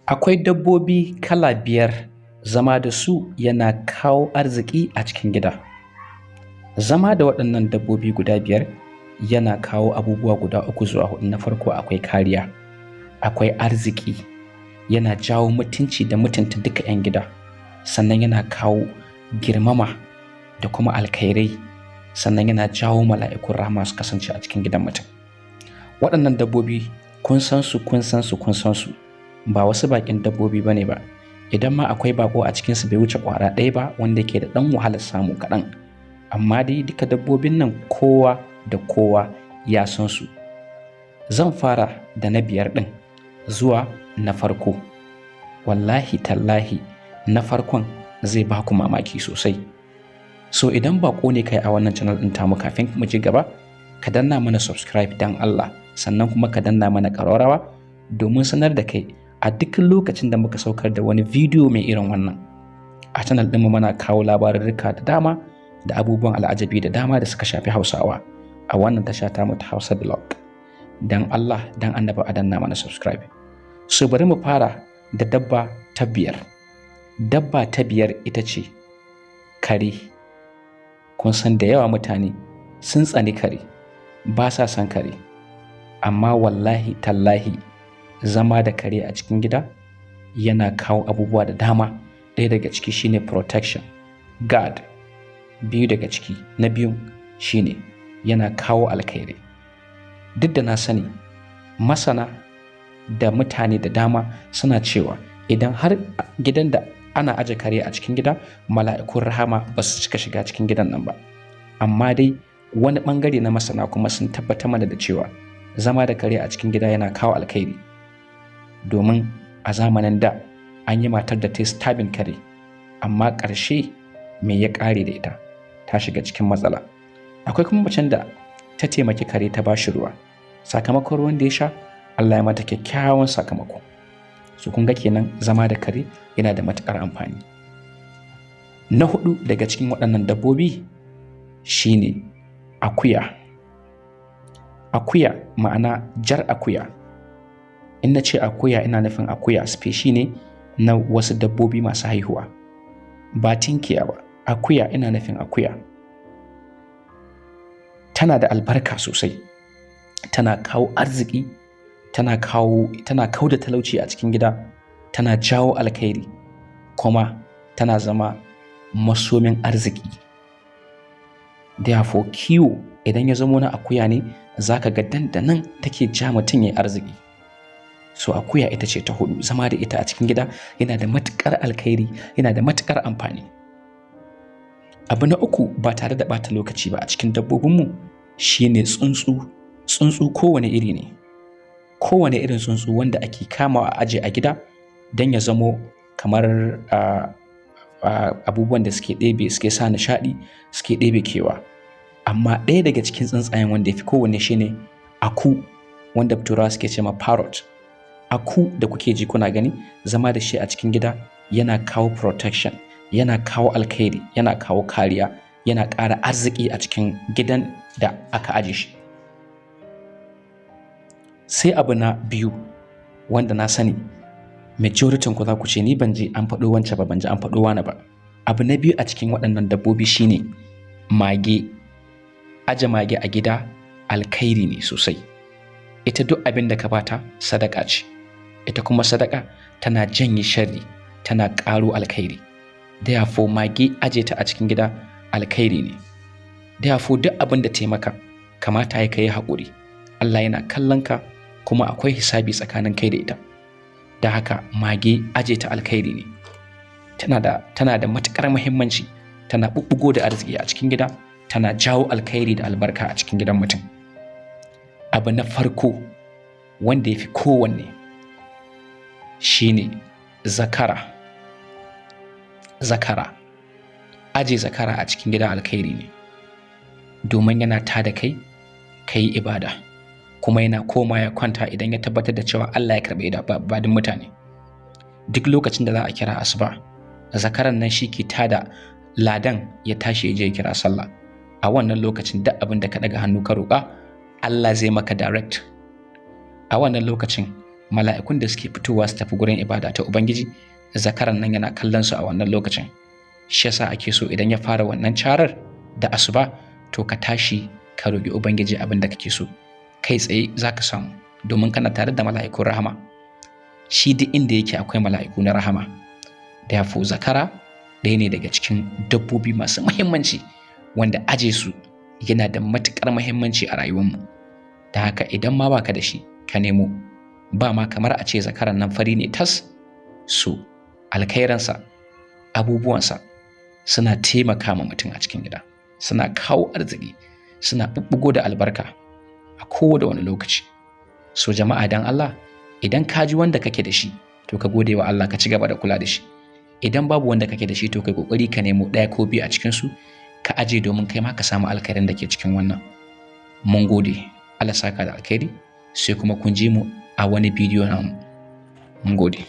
Akwai dabbobi kala biyar, zama da su yana kawo arziki a cikin gida. Zama da waɗannan dabbobi guda biyar yana kawo abubuwa guda uku zuwa huɗu. Na farko, akwai kariya, akwai arziki, yana jawo mutunci da mutunta duka 'yan gida, sannan yana kawo girmama da kuma alkhairai, sannan yana jawo mala'ikun rahama su kasance a cikin gidan mutum. Waɗannan dabbobi kun san su, kun san su, kun san su, ba wasu baƙin dabbobi ba ne ba. Idan ma akwai baƙo a cikinsu, bai wuce ƙwara ɗaya ba wanda ke da ɗan wahalar samu kaɗan. Amma dai duka dabbobin nan kowa da kowa ya san su. Zan fara da na biyar ɗin zuwa na farko. Wallahi tallahi, na farkon zai ba ku mamaki sosai. So idan baƙo ne kai a wannan channel ɗin tamu, kafin mu ci gaba, ka danna mana subscribe dan Allah, sannan kuma ka danna mana ƙararrawa domin sanar da kai a duk lokacin da muka saukar da wani bidiyo mai irin wannan. A channel ɗinmu muna kawo labarurruka da dama da abubuwan al'ajabi da dama da suka shafi Hausawa a wannan tasha tamu ta Hausa Blog. Dan Allah dan Annabi, a danna mana subscribe. So bari mu fara da dabba ta biyar. Dabba ta biyar ita ce kare. Kun san da yawa mutane sun tsani kare, ba sa son kare. Amma wallahi tallahi, zama da kare a cikin gida yana kawo abubuwa da dama. Ɗaya daga ciki shine protection, guard. Biyu daga ciki, na biyun shine yana kawo alkhairai. Duk da na sani masana da mutane da dama suna cewa idan har gidan da ana aje kare a cikin gida, mala'ikun rahama ba su cika shiga cikin gidan nan ba. Amma dai wani ɓangare na masana kuma sun tabbatar mana da cewa zama da kare a cikin gida yana kawo alkhairi. Domin a zamanin da an yi matar da ta yi stabbing kare, amma ƙarshe me ya ƙare da ita? Ta shiga cikin matsala. Akwai kuma macen da ta taimaki kare, ta bashi ruwa. Sakamakon ruwan da ya sha, Allah ya mata kyakkyawan sakamako. So kun ga kenan zama da kare yana da matuƙar amfani. Na hudu daga cikin waɗannan dabbobi shine akuya. Akuya, ma'ana jar akuya. In na ce akuya, ina nufin akuya species ne na wasu dabbobi masu haihuwa. Ba tinkiya ba, akuya, ina nufin akuya. Tana da albarka sosai. Tana kawo arziki, tana kauda talauci a cikin gida, tana jawo alkhairi, kuma tana zama masomin arziki. Therefore, kiwo idan ya zamo na akuya ne, za ka ga dandanan take ja mutum ya yi arziki. So akuya ita ce ta hudu. Zama da ita a cikin gida yana da matuƙar alkhairi, yana da matuƙar amfani. Abu na uku, ba tare da ɓata lokaci ba, a cikin dabbobinmu shine tsuntsu. Tsuntsu kowane iri ne. Kowane irin tsuntsu wanda ake kamawa a aje a gida don ya zamo kamar abubuwan da suke ɗebe, suke sa nishaɗi, suke ɗebe kewa. Amma ɗaya daga cikin tsuntsayen wanda ya fi kowanne shine aku, wanda Turawa suke ce ma parrot. Aku da kuke ji kuna gani, zama da shi a cikin gida yana kawo protection, yana kawo alkhairi, yana kawo kariya, yana ƙara arziki a cikin gidan da aka aje shi. Sai abu na biyu wanda na sani majority ku za ku ce ni ban ji an faɗo wance ba, ban ji an faɗo wane ba. Abu na biyu a cikin waɗannan dabbobi shine mage. Aje mage a gida alkhairi ne sosai. Ita duk abin da ka bata sadaka ce. Ita kuma sadaka tana janye sharri, tana ƙaro alkhairi. Therefore, mage aje ta a cikin gida alkhairi ne. Therefore, duk abin da ta maka, kamata ya yi haƙuri. Allah yana kallon ka, kuma akwai hisabi tsakanin kai da ita. Da haka mage aje ta alkhairi ne. Tana da matuƙar muhimmanci, tana ɓuɓɓugo da arziki a cikin gida, tana jawo alkhairi da albarka a cikin gidan mutum. Abu na farko wanda ya fi kowanne shine zakara. Zakara. Aje zakara a cikin gida alkhairi ne. Domin yana tada kai ka yi ibada, kuma yana koma ya kwanta idan ya tabbatar da cewa Allah ya karɓi ibadun mutane. Duk lokacin da za a kira asuba, zakaran nan shi ke tada ladan ya tashi ya je ya kira sallah. A wannan lokacin duk abin da ka ɗaga hannu ka roƙa, Allah zai maka direct. A wannan lokacin Mala'ikun da suke fitowa su tafi gurin ibada ta Ubangiji, zakaran nan yana kallon su a wannan lokacin. Shi yasa ake so idan ya fara wannan carar da asuba, to ka tashi ka roƙi Ubangiji abin da kake so. Kai tsaye za ka samu, domin kana tare da mala'ikun rahama. Shi duk inda yake akwai mala'iku na rahama. Therefore, zakara ɗaya ne daga cikin dabbobi masu muhimmanci wanda aje su yana da matuƙar muhimmanci a rayuwarmu. Da haka idan ma baka da shi, ka nemo. Ba ma kamar a ce zakaran nan fari ne tas. So alkhairansa, abubuwansa suna taimaka ma mutum a cikin gida, suna kawo arziki, suna ɓuɓɓugo da albarka a kowane wani lokaci. So jama'a, dan Allah, idan ka ji wanda kake da shi, to ka gode wa Allah, ka ci gaba da kula da shi. Idan babu wanda kake da shi, to kai kokari ka nemo ɗaya ko biyu a cikin su ka aje, domin kai ma ka samu alkhairin da ke cikin wannan. Mun gode, Allah saka da alkhairi, sai kuma kun ji mu a wani bidiyo namu. Mun gode.